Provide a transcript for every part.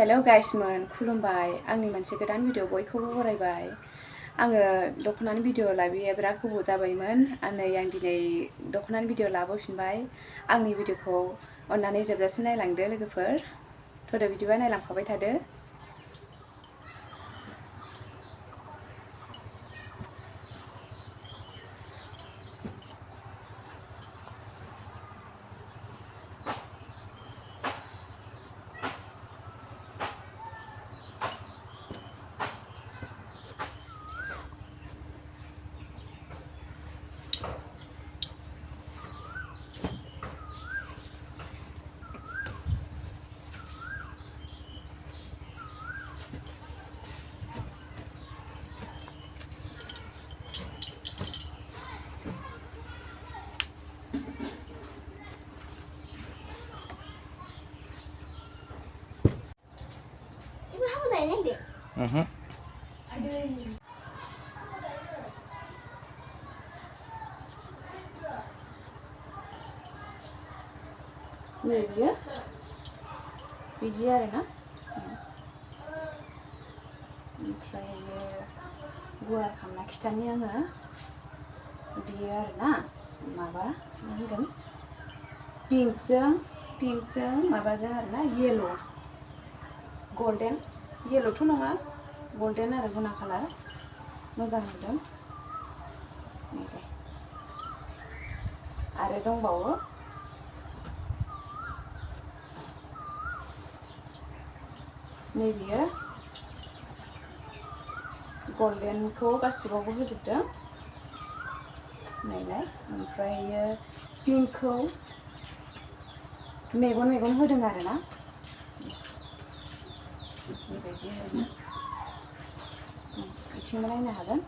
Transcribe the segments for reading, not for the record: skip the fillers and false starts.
hello गाइसमोन खुलुमबाय आंनि मोनसे गोदान भिडिअ बयखौबो बरायबाय आङो दख'नानि भिडिअ लाबोयैया बिराद गोबाव जाबायमोन आं दिनै दख'नानि भिडिअ लाबोफिनबाय आंनि भिडिअखौ अन्नानै जोबजासिम नायलांदो लोगोफोर थ'दो बिदिबा नायलांफाबाय थादो बियो बिदि आरोना ओमफ्राय गुवार खालामना खिथानि आङो बियो आरोना माबा मा होनगोन पिंकजों माबाजों आरोना येलो गल्डेन येलोथ' नङा गल्डेन आरो गुना कालार मोजां नुदों आरो दंबावो नैबेयो गल्डेनखौ गासिबावबो होजोबदों नायलाय ओमफ्रायो पिंकखौ मेगन होदों आरोना बेबायदि आरोना बिथिंबो नायनो हागोन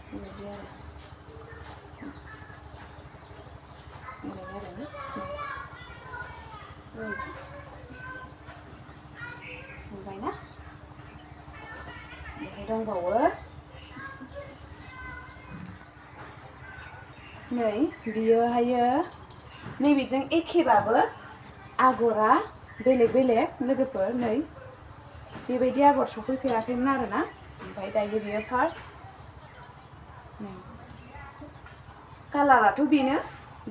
बेबायदि आरो बेबायदि नुबायना ओमफ्राय दंबावो नै बियोहायो नैबेजों एखेबाबो आगरा बेलेग लोगोफोर नै बेबायदि आगर सफैफेराखैमोन आरोना ओमफ्राय दायो बियो फार्स्ट कालाराथ' बेनो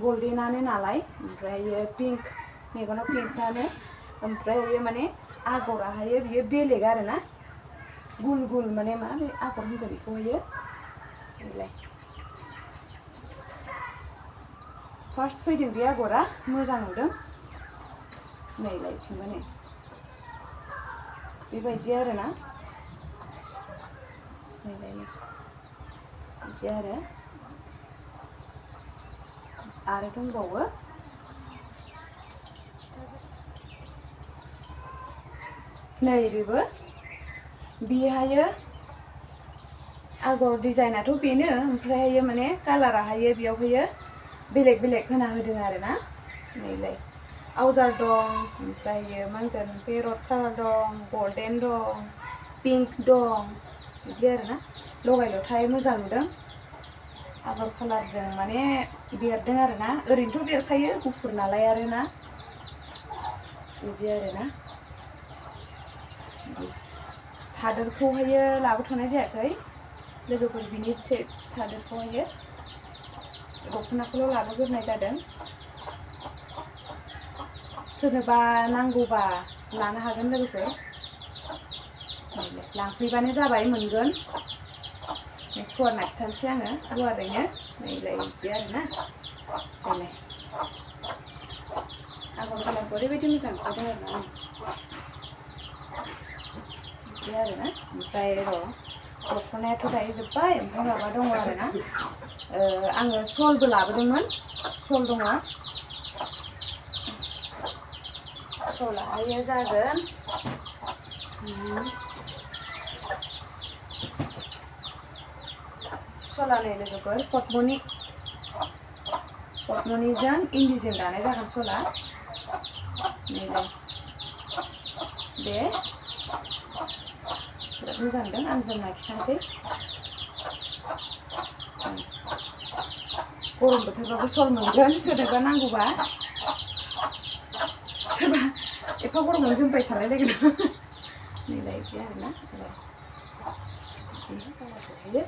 गल्डेनानो नालाय ओमफ्रायो पिंक मेगनाव पिंकआनो ओमफ्रायो माने आगराहायो बियो बेलेग आरोना गुल माने मा बे आगर होनगोन बेखौहायो बेलाय फार्स्ट फैदों बे आगरा मोजां नुदों नैलायथिंबो नै बेबायदि आरोना नैलाय बिदि आरो दंबावो नै बेबो बेहायो आगर डिजाइनाथ' बेनो ओमफ्रायहायो माने कालाराहायो बेयावहायो बेलेग होना होदों आरोना नैलाय आवजार दं ओमफ्रायो मा होनगोन पेरट कालार दं गल्डेन दं पिंक दं बिदि आरोना लगाय लथाय मोजां नुदों आगर कालारजों माने बेरदों आरोना ओरैनोथ' बेरखायो गुफुर नालाय आरोना बिदि आरोना सादोरखौहायो लाबोथ'नाय जायाखै लोगोफोर बिनि सादोरखौहायो दख'नाखौल' लाबोग्रोनाय जादों सोरनोबा नांगौबा लानो हागोन लोगोफोर लांफैबानो जाबाय मोनगोन फुवारना खिथानोसै आङो गुवारैनो नैलाय बिदि आरोना नायलाय आगर कालारखौ ओरैबायदि मोजां नुदों आरोना बिदि आरोना ओमफ्राय दख'नायाथ' दायो जोब्बाय ओमफ्राय माबा दङ आरोना आङो सलबो लाबोदोंमोन सल दङ सलाहायो जागोन सला नै लोगोफोर पटमनिजों इन्दिजों दानाय जागोन सला नैलाय बे बिराद मोजां नुदों आं जोमना खिथानोसै गरम बोथोरबाबो सल मोनगोन सोरनोबा नांगौबा सोरबा एफा गरमावनो जोमबाय सानलाय लायगोन नैलाय बिदि आरोना बिदि कालारखौ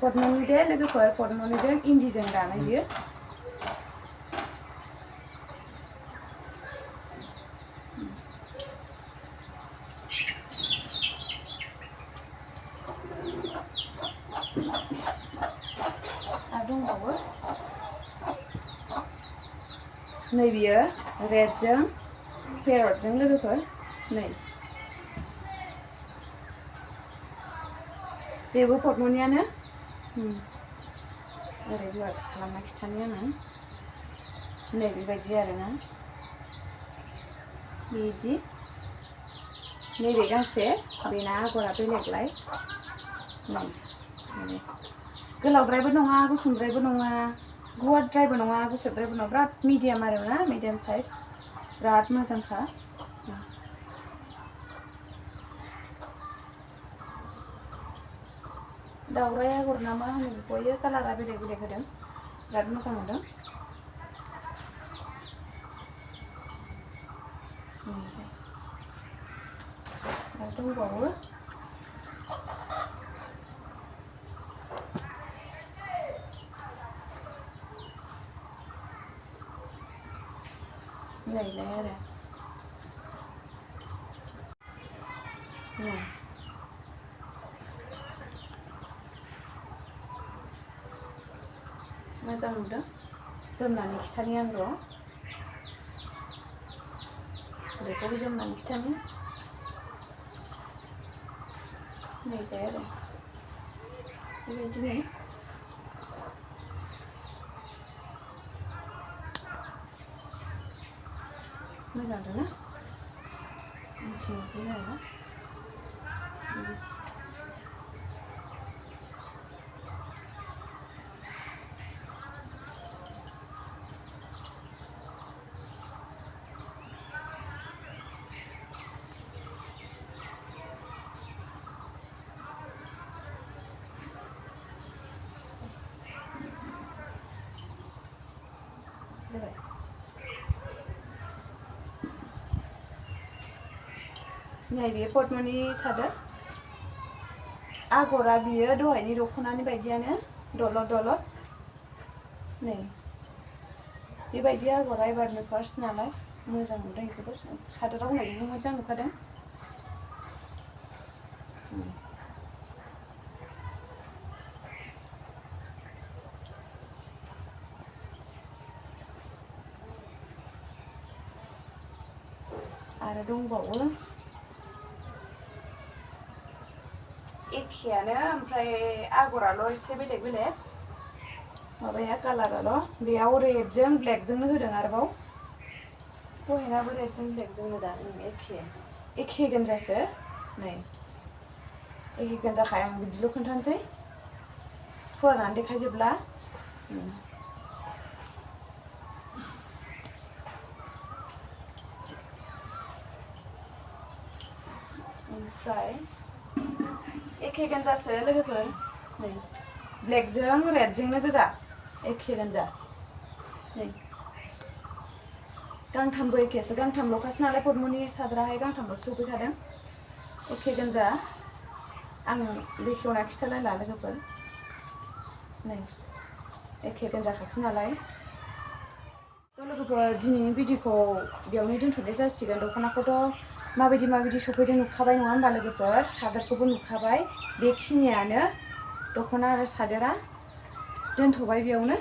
पद्मनि दे लोगोफोर पद्मनिजों इन्दिजों दानाय बियो आरो दंबावो नै बियो रेडजों पेरटजों लोगोफोर नै बेबो पद्मनियानो ओरै गुवार खालामना खिथानि आङो नै बेबायदि आरोना बिदि नैबे गांसे बेना आगरा बेलेगलाय नै माने गोलावद्रायबो नङा गुसुंद्रायबो नङा गुवारद्रायबो नङा गुसेबद्रायबो नङा बिराद मिडियाम आरोना मिडियाम साइज बिराद मोजांखा दावराय आगर ना मा होनो बेखौ इयो कालारा बेलेग बेलेग होदों बिराद मोजां मोनदों आरो दंबावो नैलाय आरो मोजां नुदों जोमनानै खिथानि आं र' बेखौबो जोमनानै खिथानि नैलाय आरो बेबायदिनो मोजां नुदोंना मिथिनो आरोना नैबे पद्मनि सादोर आगरा बियो दहायनि दख'नानि बायदियानो दलद दलद नै बेबायदि आगरा एबारनो फार्स्ट नालाय मोजां नुदों बेखौबो सादोराव होनायखौबो मोजां नुखादों आरो दंबावो एखेयानो ओमफ्राय आगराल' एसे बेलेग बेलेग माबाया कालाराल' बेयाव रेडजों ब्लेकजोंनो होदों आरोबाव दहायनाबो रेडजों ब्लेकजोंनो दा एखे गोनजासो नै एखे गोनजाखाय आं बिदिल' खोन्थानोसै फुवारनानै देखायजोबला ओमफ्राय एखे गोनजासो लोगोफोर नै ब्लेकजों रेडजोंनो गोजा एखे गोनजा नै गांथामबो एखेसो गांथामल'खासो नालाय पद्मनि सादोराहाय गांथामल'सो सफैखादों एखे गोनजा आं बेखेवना खिथालायला लोगोफोर नै एखे गोनजाखासो नालाय थ' लोगोफोर दिनैनि भिडिअखौ बेयावनो दोनथ'नाय जासिगोन दख'नाखौथ' माबायदि सफैदों नुखाबाय नङा होमबा लोगोफोर सादोरखौबो नुखाबाय बेखिनियानो दख'ना आरो सादोरा दोनथ'बाय बेयावनो